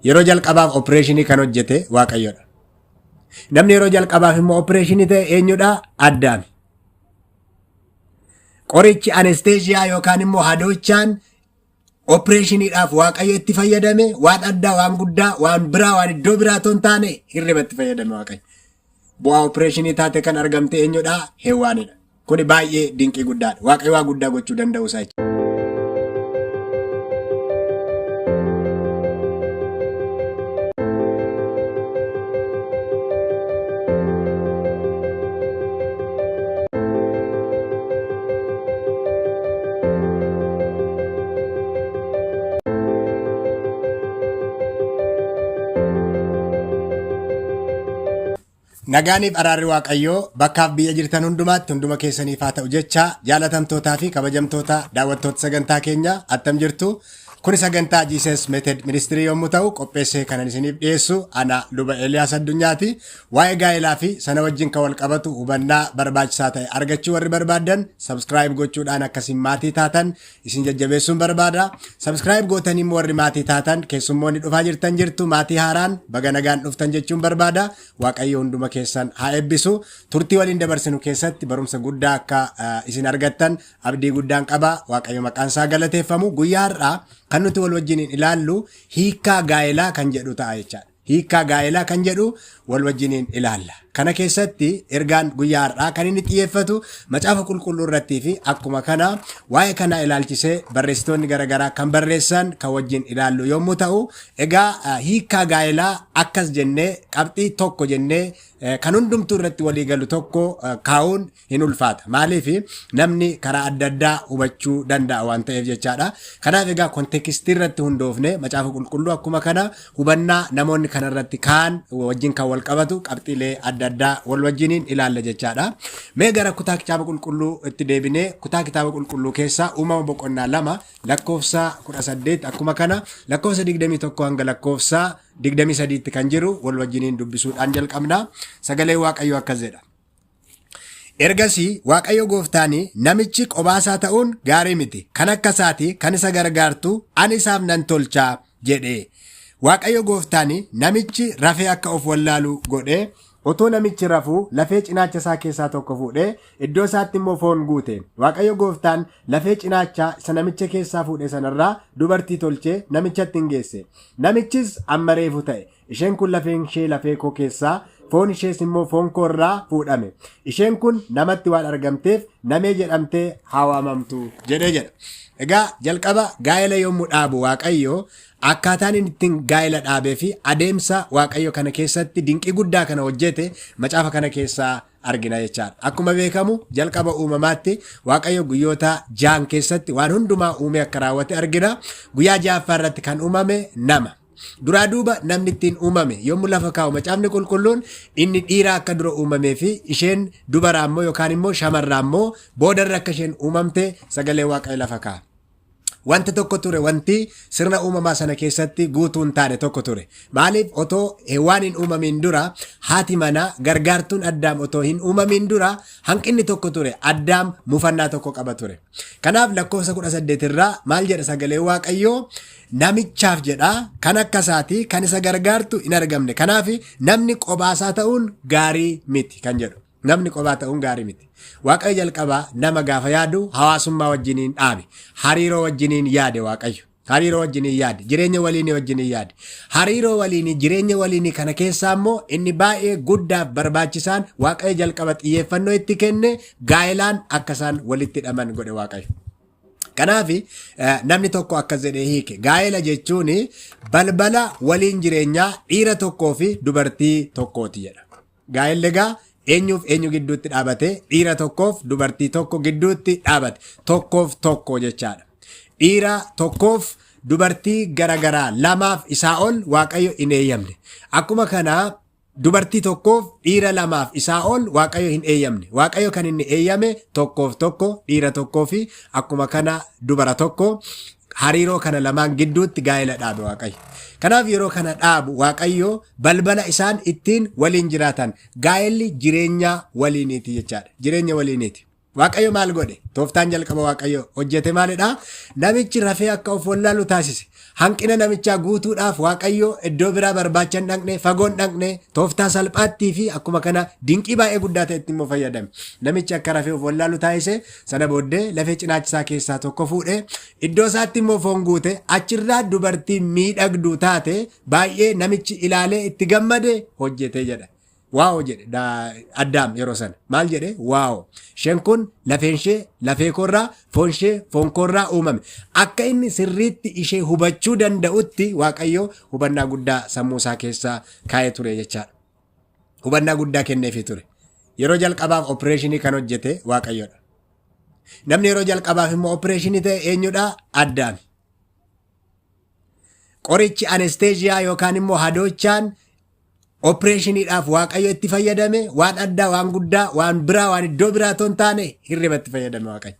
Yeroo jalqabaaf opereeshinii kan hojjete Waaqayyodha. Namni yeroo jalqabaaf immoo opereeshinii ta'e eenyudha? Addaami. Qorichi anesteeshiyaa yookaan immoo hadoochaan opereeshiniidhaaf Waaqayyo itti fayyadame waan addaa, waan guddaa, waan biraa, waan iddoo biraa otoo hin taane hirriba itti fayyadame Waaqayyo. Bu'aa opereeshinii taate kan argamte eenyudha? Hewaanidha. Kuni baay'ee dinqii guddaadha. Waaqayyo waa guddaa gochuu danda'u isaa jechuudha. Nagaaniif araarri Waaqayyoo bakkaaf biyya jirtan hundumaatti hunduma keessaniif haa ta'u jecha jaalatamtootaa fi kabajamtoota daawwattoota sagantaa keenya attam jirtu. Kuni sagantaa Jesus Method Ministry yommuu ta'u qopheessee kanan isiniif dhiyeessu ana luba Eeliyaas Addunyaati. Waa'ee gaa'elaa fi sana wajjin kan wal qabatu hubannaa barbaachisaa ta'e argachuu warri barbaaddan subscribe gochuudhaan akkasiin maatii taatan isin jajjabeessuun barbaada. Subscribe gootanii immoo warri maatii taatan keessummoonni dhufaa jirtan jirtu maatii haaraan baga nagaan dhuftan jechuun barbaada. Waaqayyo hunduma keessan haa eebbisu. Turtii waliin dabarsinu keessatti barumsa guddaa akka isin argattan abdii guddaan qaba. Waaqayyo maqaan isaa galateeffamu. Guyyaa har'aa kan nuti wal wajjiniin ilaallu hiikkaa gaa'elaa kan jedhu ta'a jechaadha. Hiikkaa gaa'elaa kan jedhu wal wajjiniin ilaalla. Kana keessatti ergaan guyyaa har'aa kan inni xiyyeeffatu macaafa qulqulluu irrattii fi akkuma kana waa'ee kanaa ilaalchisee barreessitoonni garaagaraa kan barreessan kan wajjin ilaallu yommuu ta'u, egaa hiikkaa gaa'elaa akkas jennee qabxii tokko jennee kan hundumtuu irratti walii galu tokko kaa'uun hin ulfaata. Maaliif namni karaa adda addaa hubachuu danda'a waan ta'eef jechaadha. Kanaaf egaa kontekstii irratti hundoofne macaafa qulqulluu akkuma kana hubannaa namoonni kana irratti kaan wajjin kan wal qabatu qabxiilee adda addaa wal wajjiniin ilaalla jechaadha. Mee gara kutaa kitaaba qulqulluu itti deebinee kutaa kitaaba qulqulluu keessaa uumama boqonnaa 2 lakkoofsa 18 akkuma kana lakkoofsa 21 hanga lakkoofsa 23tti kan jiru wal wajjiniin dubbisuudhaan jalqabna. Sagalee Waaqayyoo akkas jedha. Ergasii Waaqayyo gooftaan namichi qobaasaa ta'uun gaarii miti. Kan akka isaati kan isa gargaartu ani isaaf nan tolcha jedhe. Waaqayyo gooftaan namichi rafee akka of wallaalu godhe. Otoo namichi rafuu lafee cinaacha isaa keessaa tokko fuudhee iddoo isaatti immoo foon guute. Waaqayyo gooftaan lafee cinaachaa isa namicha keessaa fuudhe sanarraa dubartii tolchee namichatti hin geesse. Namichis amma reefu ta'e. Isheen kun lafeen ishee lafee koo keessaa, foon ishees immoo foon koo irraa fuudhame. Isheen kun namatti waan argamteef namee jedhamtee haa waamamtu jedhee jedha. Egaa jalqaba gaa'ela yommuu dhaabu Waaqayyo akkaataan inni ittiin gaa'ela dhaabee fi adeemsa Waaqayyo kana keessatti dinqii guddaa kana hojjete macaafa kana keessaa argina jechaadha. Akkuma beekamu jalqaba uumamaatti Waaqayyo guyyoota ja'an keessatti waan hundumaa uumee akka raawwate argina. Guyyaa ja'affaa irratti kan uumame nama. Duraa duuba namni ittiin uumame yommuu lafa kaa'u macaafni qulqulluun inni dhiira akka dura uumamee fi isheen dubaraa immoo yookaan immoo shamarraa immoo boodarra akka isheen uumamte sagalee waaqayyo lafa kaa'a. Wanti tokko ture wanti sirna uumamaa sana keessatti guutuu hin taane tokko ture. Maaliif otoo Hewaan hin uumamiin dura haati manaa gargaartuun Addaam otoo hin uumamiin dura hanqinni tokko ture Addaam mufannaa tokko qaba ture. Kanaaf lakkoofsa 18 irraa maal jedha sagalee Waaqayyoo Namichaaf jedha kan akka isaatii kan isa gargaartu hin argamne. Kanaaf namni qobaasaa ta'uun gaarii miti kan jedhu. Namni qobaa ta'uun gaarii miti. Waaqayyo jalqabaa nama gaafa yaadu hawaasummaa wajjiniin dhaabe. Hariiroo wajjiniin yaade Waaqayyo. Hariiroo wajjiniin yaade. Jireenya waliinii wajjiniin yaade. Hariiroo waliinii jireenya waliinii kana keessaa immoo inni baay'ee guddaaf barbaachisaan Waaqayyo jalqaba xiyyeeffannoo itti kenne gaa'elaan akka isaan walitti hidhaman godhe Waaqayyo. Kanaaf namni tokko akkas jedhee hiike. Gaa'ela jechuun balbala waliin jireenyaa dhiira tokkoo fi dubartii tokkooti jedha. Gaa'elli egaa eenyuuf eenyu gidduutti dhaabate? Dhiira tokkoof dubartii tokko gidduutti dhaabate. Tokkoof tokko jechaadha. Dhiira tokkoof dubartii garaagaraa lamaaf isaa ol Waaqayyo hin eeyyamne. Akkuma kana Dubartii tokkoof dhiira lamaaf isaa ol Waaqayyo hin eeyyamne. Waaqayyo kan inni eeyyame tokkoof tokko, dhiira tokkoo fi akkuma kana dubara tokko hariiroo kana lamaan gidduutti gaa'ela dhaabe Waaqayyo. Kanaaf yeroo kana dhaabu Waaqayyo balbala isaan ittiin waliin jiraatan gaa'elli jireenya waliiniiti jechaadha. Jireenya waliiniiti. Waaqayyo maal godhe? Tooftaan jalqaba Waaqayyo hojjete maalidha? Namichi rafee akka of wallaalu taasise. Hanqina namichaa guutuudhaaf Waaqayyo iddoo biraa barbaacha hin dhaqne, fagoo hin dhaqne, tooftaa salphaattii fi akkuma kana dinqii baay'ee guddaa ta'etti immoo fayyadame. Namichi akka rafee of wallaalu taasise, sana booddee lafee cinaacha isaa keessaa tokko fuudhe, iddoo isaatti immoo foon guute, achirraa dubartii miidhagduu taate baay'ee namichi ilaalee itti gammade hojjete jedha. Wow jedhe Addaam yeroo sana. Maal jedhe? Wow. Isheen kun lafeen ishee lafee koorraa, foon ishee foon koorraa uumame. Akka inni sirriitti ishee hubachuu danda'utti Waaqayyo hubannaa guddaa sammuu isaa keessaa kaa'ee ture jechaadha. Hubannaa guddaa kenneefii ture. Yeroo jalqabaaf opereeshinii kan hojjete Waaqayyodha. Namni yeroo jalqabaaf immoo opereeshinii ta'e eenyudha? Addaami. Qorichi anesteeziyaa yookaan immoo hadoochaan opereeshiniidhaaf Waaqayyo itti fayyadame waan addaa, waan guddaa, waan biraa, waan iddoo biraa otoo hin taane hirriba itti fayyadame Waaqayyo.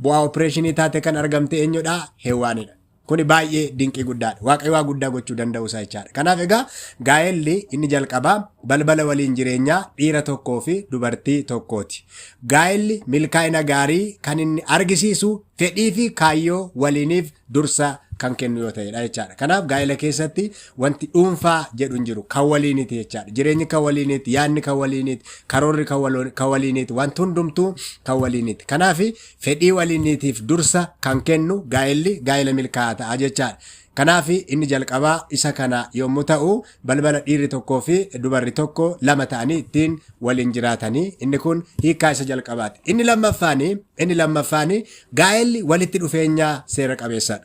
Bu'aa opereeshinii taate kan argamte eenyudha? Heewwaanidha. Kuni baay'ee dinqii guddaadha. Waaqayyo waa guddaa gochuu danda'u isaa jechaadha. Kanaaf egaa gaa'elli inni jalqabaa balbala waliin jireenyaa dhiira tokkoo fi dubartii tokkooti. Gaa'elli milkaa'ina gaarii kan inni argisiisu fedhii fi kaayyoo waliiniif dursa kan kennu yoo ta'edha jechaadha. Kanaaf gaa'ela keessatti wanti dhuunfaa jedhu hin jiru. Kan waliiniti jechaadha. Jireenyi kan waliiniti, yaadni kan waliiniti, karoorri kan waliiniti, wanti hundumtuu kan waliiniti. Kanaaf fedhii waliinitiif dursa kan kennu gaa'elli gaa'ela milkaa'aa ta'a jechaadha. Kanaaf inni jalqabaa isa kana yommuu ta'u, balbala dhiirri tokkoo fi dubarri tokko lama ta'anii ittiin waliin jiraatanii, inni kun hiikkaa isa jalqabaati. Inni lammaffaani gaa'elli walitti dhufeenya seera qabeessadha.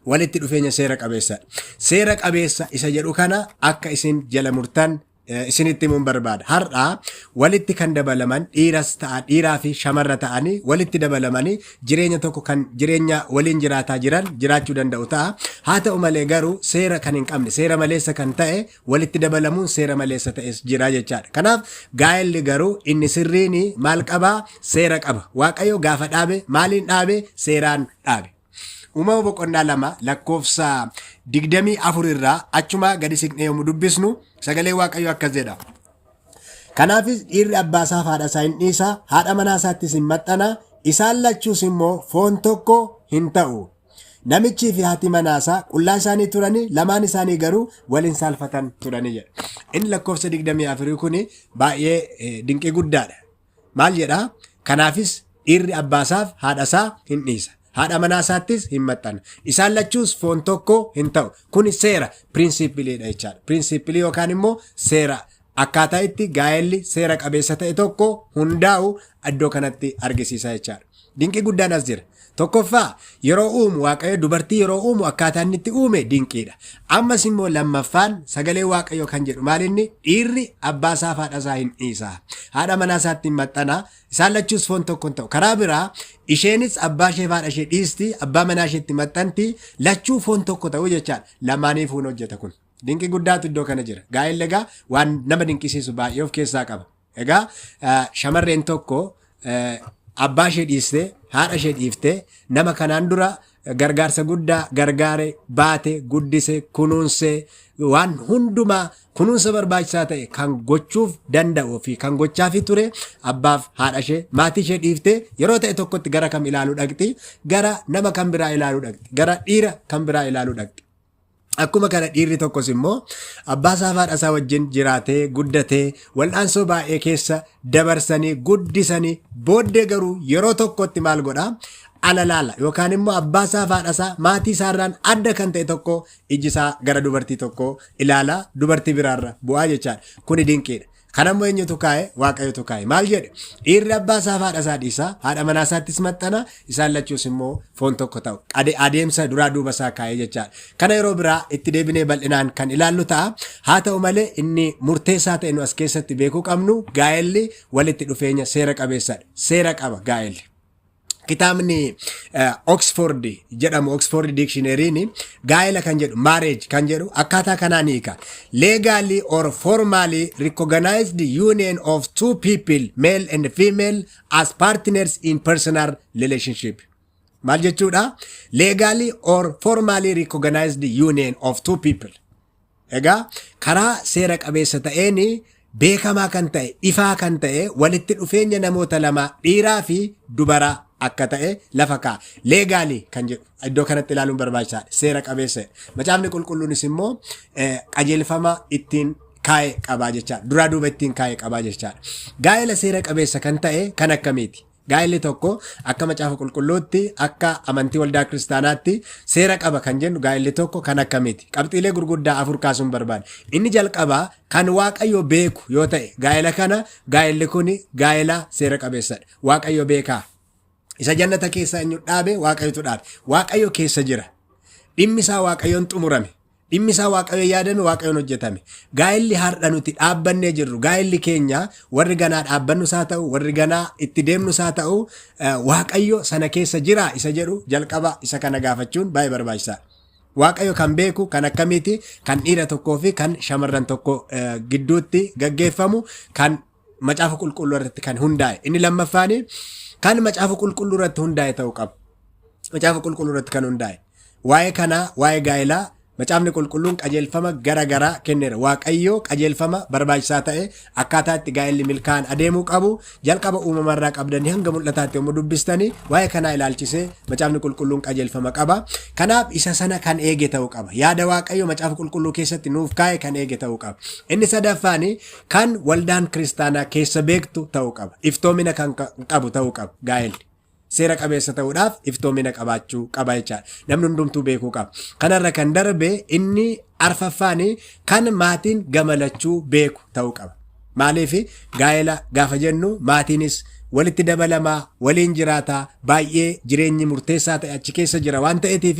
Walitti dhufeenya seera qabeessadha. Seera qabeessa isa jedhu kana akka isin jala murtan isinitti himuun barbaada. Har'a walitti kan dabalaman dhiiras ta'a, dhiiraa fi shamarra ta'anii walitti dabalamanii jireenya tokko kan jireenya waliin jiraataa jiran jiraachuu danda'u ta'a. Haa ta'u malee garuu seera kan hin qabne, seera maleessa kan ta'e, walitti dabalamuun seera maleessa ta'es jira jechaadha. Kanaaf gaa'elli garuu inni sirriin maal qabaa? Seera qaba. Waaqayyo gaafa dhaabe maaliin dhaabe? Seeraan dhaabe. Uumama boqonnaa 2 lakkoofsa 24 irraa achuma gadi siqnee yommuu dubbisnu sagalee Waaqayyo akkas jedha. Kanaafis dhiirri abbaa isaa fi haadha isaa hin dhiisa, haadha manaa isaattis hin maxxana, isaan lachuus immoo foon tokko hin ta'u. Namichii fi haati manaa isaa qullaa isaanii turanii, lamaan isaanii garuu wal hin saalfatan turanii jedha. Inni lakkoofsa 24 kun baay'ee dinqii guddaadha. Maal jedhaa? Kanaafis dhiirri abbaa isaaf haadha isaa hin dhiisa. Haadha manaa isaattis hin maxxana. Isaan lachuus foon tokko hin ta'u. Kuni seera piriinsiipiliidha jechaadha. Piriinsiipilii yookaan immoo seera akkaataa itti gaa'elli seera qabeessa ta'e tokko hundaa'u iddoo kanatti argisiisa jechaadha. Dinqii guddaan as jira. Tokkoffaa, yeroo uumu Waaqayyo dubartii yeroo uumu akkaataa inni itti uume dinqiidha. Ammas immoo lammaffaan sagalee Waaqayyo kan jedhu maal inni? Dhiirri abbaa isaa fi haadha isaa hin dhiisa. Haadha manaa isaatti hin maxxana. Isaan lachuus foon tokko hin ta'u. Karaa biraa isheenis abbaa ishee fi haadha ishee dhiisti, abbaa manaa isheetti maxxanti, lachuu foon tokko ta'u jechaadha. Lamaaniifuu hin hojjeta kun. Dinqii guddaatu iddoo kana jira. Gaa'elli egaa waan nama dinqisiisu baay'ee of keessaa qaba. Egaa shamarreen tokko abbaa ishee dhiistee, haadha ishee dhiiftee, nama kanaan dura gargaarsa guddaa gargaare, baate, guddise, kunuunse, waan hundumaa kunuunsa barbaachisaa ta'e kan gochuuf danda'uu fi kan gochaafii ture abbaaf haadha ishee, maatii ishee dhiiftee yeroo ta'e tokkotti gara kam ilaaluu dhaqxi? Gara nama kan biraa ilaaluu dhaqxi, gara dhiira kan biraa ilaaluu dhaqxi. Akkuma kana dhiirri tokkos immoo abbaa isaa fi haadha isaa wajjin jiraatee guddatee, wal'aansoo baay'ee keessa dabarsanii guddisanii booddee garuu yeroo tokkotti maal godhaa? Ala laala yookaan immoo abbaa isaa fi haadha isaa, maatii isaarraan adda kan ta'e tokko iji isaa gara dubartii tokko ilaala, dubartii biraarra bu'aa jechaadha. Kuni dinqiidha. Kanammoo eenyutu kaa'e? Waaqayyotu kaa'e. Maal jedhe? Dhiirri abbaa isaa fi haadha isaa dhiisa, haadha manaa isaattis maxxana, isaan lachuus immoo foon tokko ta'u. Adeemsa duraa duuba isaa kaa'e jechaadha. Kana yeroo biraa itti deebinee bal'inaan kan ilaallu ta'a. Haa ta'u malee inni murteessaa ta'e nu as keessatti beekuu qabnu gaa'elli walitti dhufeenya seera qabeessadha. Seera qaba gaa'elli. Kitaabni Oxford jedhamu, Oxford Dictionary'n, gaa'ela kan jedhu, marriage kan jedhu akkaataa kanaan hiika. Legally or formally recognized union of two people, male and female, as partners in personal relationship. Maal jechuudha? Legally or formally recognized union of two people. Egaa karaa seera qabeessa ta'een Beekamaa kan ta'e, ifaa kan ta'e walitti dhufeenya namoota lamaa, dhiiraa fi dubaraa akka ta'e lafa kaa'a. Legally kan jedhu iddoo kanatti ilaaluun barbaachisaadha. Seera qabeessa. Macaafni Qulqulluunis immoo qajeelfama ittiin kaa'e qabaa jechaadha. Duraa duuba ittiin kaa'e qabaa jechaadha. Gaa'ela seera qabeessa kan ta'e kan akkamiiti? Gaa'elli tokko akka Macaafa Qulqulluutti, akka amantii Waldaa Kiristaanaatti seera qaba kan jennu gaa'elli tokko kan akkamiiti? Qabxiilee gurguddaa afur kaasuun barbaada. Inni jalqabaa, kan Waaqayyo beeku yoo ta'e gaa'ela kana, gaa'elli kun gaa'ela seera qabeessadha. Waaqayyo beekaa. Isa jannata keessa eenyu dhaabe? Waaqayyotu dhaabe. Waaqayyo keessa jira. Dhimmi isaa Waaqayyoon xumurame. Dhimmi isaa Waaqayyoon yaadame, Waaqayyoon hojjetame. Gaa'elli har'a nuti dhaabbannee jirru, gaa'elli keenya warri ganaa dhaabbannus haa ta'u, warri ganaa itti deemnus haa ta'u, Waaqayyo sana keessa jira isa jedhu jalqaba isa kana gaafachuun baay'ee barbaachisaadha. Waaqayyo kan beeku kan akkamiiti? Kan dhiira tokkoo fi kan shamarran tokko gidduutti gaggeeffamu, kan Macaafa Qulqulluu irratti kan hundaa'e. Inni lammaffaan, kan Macaafa Qulqulluu irratti hundaa'e ta'uu qaba. Macaafa Qulqulluu irratti kan hundaa'e. Waa'ee kanaa, waa'ee gaa'elaa, Macaafni Qulqulluun qajeelfama gara garaa kenneera. Waaqayyo qajeelfama barbaachisaa ta'e akkaataa itti gaa'elli milkaa'an adeemuu qabu jalqaba uumamarraa qabdanii hanga mul'ataatti yommuu dubbistanii, waa'ee kanaa ilaalchisee Macaafni Qulqulluun qajeelfama qaba. Kanaaf isa sana kan eege ta'uu qaba. Yaada Waaqayyo Macaafa Qulqulluu keessatti nuuf kaa'e kan eege ta'uu qaba. Inni sadaffaan, kan Waldaan Kiristaanaa keessa beektu ta'uu qaba. Iftoomina kan qabu ta'uu qaba gaa'elli. Seera qabeessa ta'uudhaaf iftoomina qabaachuu qaba jechaadha. Namni hundumtuu beekuu qaba. Kanarra kan darbe inni arfaffaan, kan maatiin gamalachuu beeku ta'uu qaba. Maaliif? Gaa'ela gaafa jennu maatiinis walitti dabalamaa waliin jiraataa, baay'ee jireenyi murteessaa ta'e achi keessa jira waan ta'eetiif,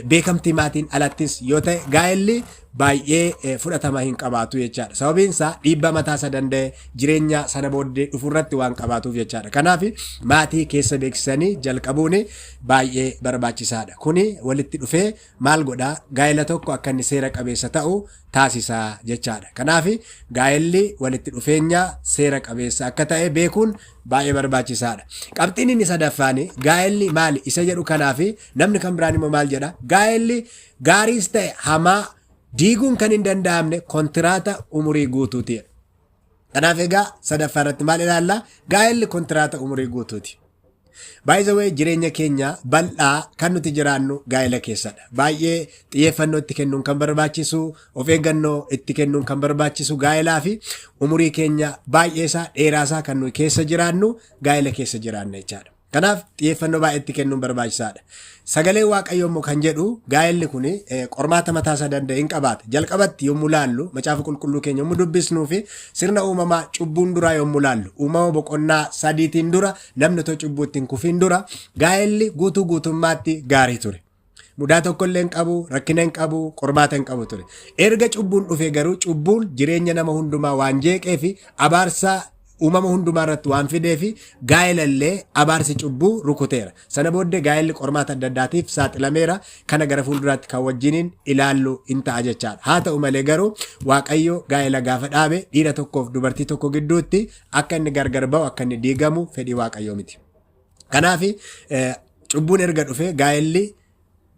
beekamtii maatiin alattis yoo ta'e gaa'elli baay'ee fudhatama hin qabaatu jechaadha. Sababiin isaa dhiibbaa mataa isaa danda'e jireenya sana booddee dhufu irratti waan qabaatuuf jechaadha. Kanaaf maatii keessa beeksisanii jalqabuun baay'ee barbaachisaadha. Kuni walitti dhufee maal godhaa? Gaa'ela tokko akka inni seera qabeessa ta'u taasisa jechaadha. Kanaaf gaa'elli walitti dhufeenya seera qabeessa akka ta'e beekuun baay'ee barbaachisaadha. Qabxiin inni sadaffaan, gaa'elli maali isa jedhu kanaaf namni kan biraan immoo maal jedha? Gaa'elli gaariis ta'e hamaa diiguun kan hin danda'amne kontiraata umurii guutuuti. Kanaaf egaa sadaffaa irratti maal ilaalla? Gaa'elli kontiraata umurii guutuuti. By the way, jireenya keenya bal'aa kan nuti jiraannu gaa'ela keessadha. Baay'ee xiyyeeffannoo itti kennuun kan barbaachisu, of eeggannoo itti kennuun kan barbaachisu gaa'elaa fi umurii keenya baay'ee isaa dheeraasaa kan nuyi keessa jiraannu gaa'ela keessa jiraanna jechaadha. Kanaaf xiyyeeffannoo baay'ee itti kennuun barbaachisaadha. Sagaleen Waaqayyoo immoo kan jedhu gaa'elli kun qormaata mataa isaa danda'e hin qabaata. Jalqabatti yommuu laallu, Macaafa Qulqulluu keenya yommuu dubbisnuu fi sirna uumamaa cubbuun duraa yommuu laallu, Uumama boqonnaa 3tiin dura, namni otoo cubbuutti hin kufiin dura, gaa'elli guutuu guutummaatti gaarii ture. Mudaa tokko illee hin qabu, rakkina hin qabu, qormaata hin qabu ture. Erga cubbuun dhufee garuu cubbuun jireenya nama hundumaa waan jeeqee fi abaarsa uumama hundumaa irratti waan fidee fi gaa'ela illee abaarsi cubbuu rukuteera. Sana booddee gaa'elli qormaata adda addaatiif saaxilameera. Kana gara fuulduraatti kan wajjiniin ilaallu hin ta'a jechaadha. Haa ta'u malee garuu Waaqayyo gaa'ela gaafa dhaabe dhiira tokkoof dubartii tokko gidduutti akka inni gargar ba'u, akka inni diigamu fedhii Waaqayyoo miti. Kanaaf cubbuun erga dhufee gaa'elli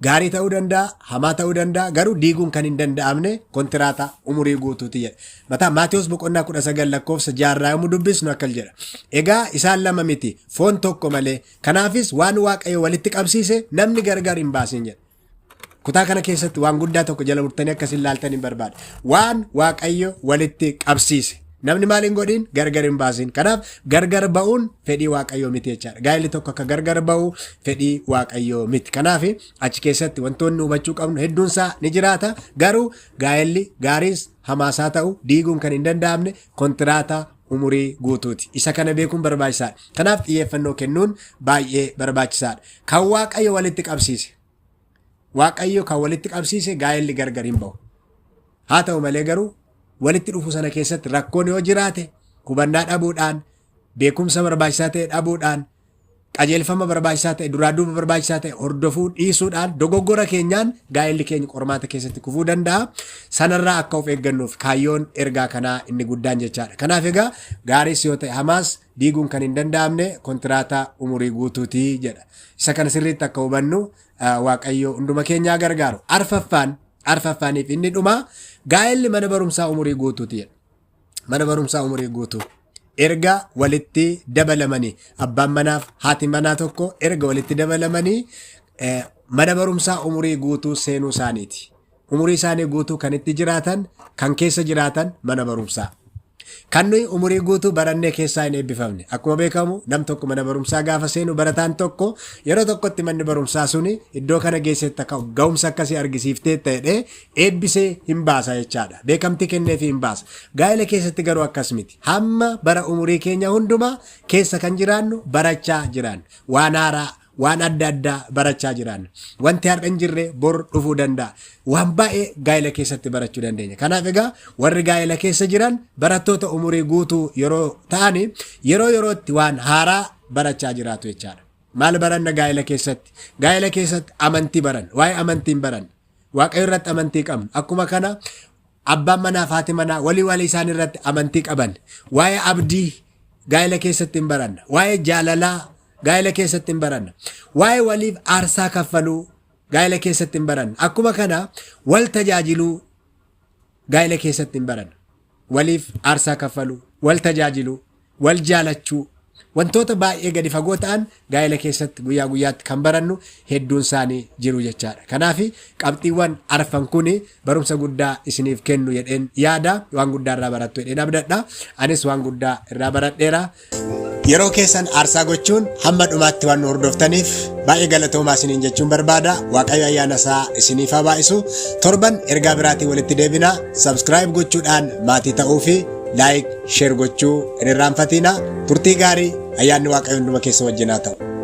gaarii ta'uu danda'a, hamaa ta'uu danda'a, garuu diiguun kan hin danda'amne kontiraata umurii guutuuti jedha. Mataa Maatiyos boqonnaa 19 lakkoofsa 6rraa yommuu dubbisnu akkas jedha. Egaa isaan lama miti, foon tokko malee. Kanaafis waan Waaqayyo walitti qabsiise namni gargar hin baasin jedha. Kutaa kana keessatti waan guddaa tokko jala murtanii akkas ilaaltan hin barbaada. Waan Waaqayyo walitti qabsiise namni maal hin godhin? Gargar hin baasin. Kanaaf gargar ba'uun fedhii Waaqayyoo miti jechaadha. Gaa'elli tokko akka gargar ba'u fedhii Waaqayyoo miti. Kanaaf achi keessatti wantoonni hubachuu qabnu hedduunsaa ni jiraata. Garuu gaa'elli gaariis hamaasaa ta'u diiguun kan hin danda'amne kontiraata umurii guutuuti. Isa kana beekuun barbaachisaadha. Kanaaf xiyyeeffannoo kennuun baay'ee barbaachisaadha. Kan Waaqayyo walitti qabsiise. Waaqayyo kan walitti qabsiise gaa'elli gargar hin ba'u. Haa ta'u malee garuu walitti dhufuu sana keessatti rakkoon yoo jiraate, hubannaa dhabuudhaan, beekumsa barbaachisaa ta'e dhabuudhaan, qajeelfama barbaachisaa ta'e, duraa duuba barbaachisaa ta'e hordofuu dhiisuudhaan, dogoggora keenyaan gaa'elli keenya qormaata keessatti kufuu danda'a. Sanarraa akka of eeggannuuf kaayyoon ergaa kanaa inni guddaan jechaadha. Kanaaf egaa gaariis yoo ta'e hamaas diiguun kan hin danda'amne kontiraata umurii guutuuti jedha. Isa kana sirriitti akka hubannu Waaqayyo hunduma keenyaa gargaaru. Arfaffaaniif inni dhumaa, gaa'elli mana barumsaa umurii guutuuti jedha. Mana barumsaa umurii guutuu. Erga walitti dabalamanii abbaan manaaf haati manaa tokko erga walitti dabalamanii mana barumsaa umurii guutuu seenuu isaaniiti. Umurii isaanii guutuu kan itti jiraatan, kan keessa jiraatan mana barumsaa. Kan nuyi umurii guutuu barannee keessaa hin eebbifamne. Akkuma beekamu nam tokko mana barumsaa gaafa seenu, barataan tokko yeroo tokkotti manni barumsaa suni iddoo kana geessetti akka ga'umsa akkasii argisiiftee ta'edhee eebbisee hin baasa jechaadha. Beekamtii kenneefii hin baasa. Gaa'ela keessatti garuu akkas miti. Hamma bara umurii keenya hundumaa keessa kan jiraannu barachaa jiraanna. Waan haaraa, waan adda addaa barachaa jiraanna. Wanti har'a hin jirre bor dhufuu danda'a. Waan baay'ee gaa'ela keessatti barachuu dandeenya. Kanaaf egaa warri gaa'ela keessa jiran barattoota umurii guutuu yeroo ta'ani yeroo yerootti waan haaraa barachaa jiraatu jechaadha. Maal baranna gaa'ela keessatti? Gaa'ela keessatti amantii baranna. Waa'ee amantiin baranna. Waaqayyo irratti amantii qabna. Akkuma kana abbaan manaa fi haati manaa walii walii isaan irratti amantii qaban. Waa'ee abdii gaa'ela keessatti hin baranna. Waa'ee jaalalaa gaa'ela keessatti hin baranna. Waa'ee waliif aarsaa kaffaluu gaa'ela keessatti hin baranna. Akkuma kana wal tajaajiluu gaa'ela keessatti hin baranna. Waliif aarsaa kaffaluu, wal tajaajiluu, wal jaalachuu, wantoota baay'ee gadi fagoo ta'an gaa'ela keessatti guyyaa guyyaatti kan barannu hedduun isaanii jiru jechaadha. Kanaaf qabxiiwwan arfan kun barumsa guddaa isiniif kennu jedheen yaada. Waan guddaa irraa barattu jedheen abdadha. Anis waan guddaa irraa baradheera. Yeroo keessan aarsaa gochuun hamma dhumaatti waan nu hordoftaniif baay'ee galatoomaa isiniin jechuun barbaada. Waaqayyo ayyaana isaa isiniif haa baay'isu. Torban ergaa biraatiin walitti deebina. Subscribe gochuudhaan maatii ta'uu fi like, share gochuu hin irraanfatina. Turtii gaarii, ayyaanni Waaqayyo hunduma keessa wajjin haa ta'u.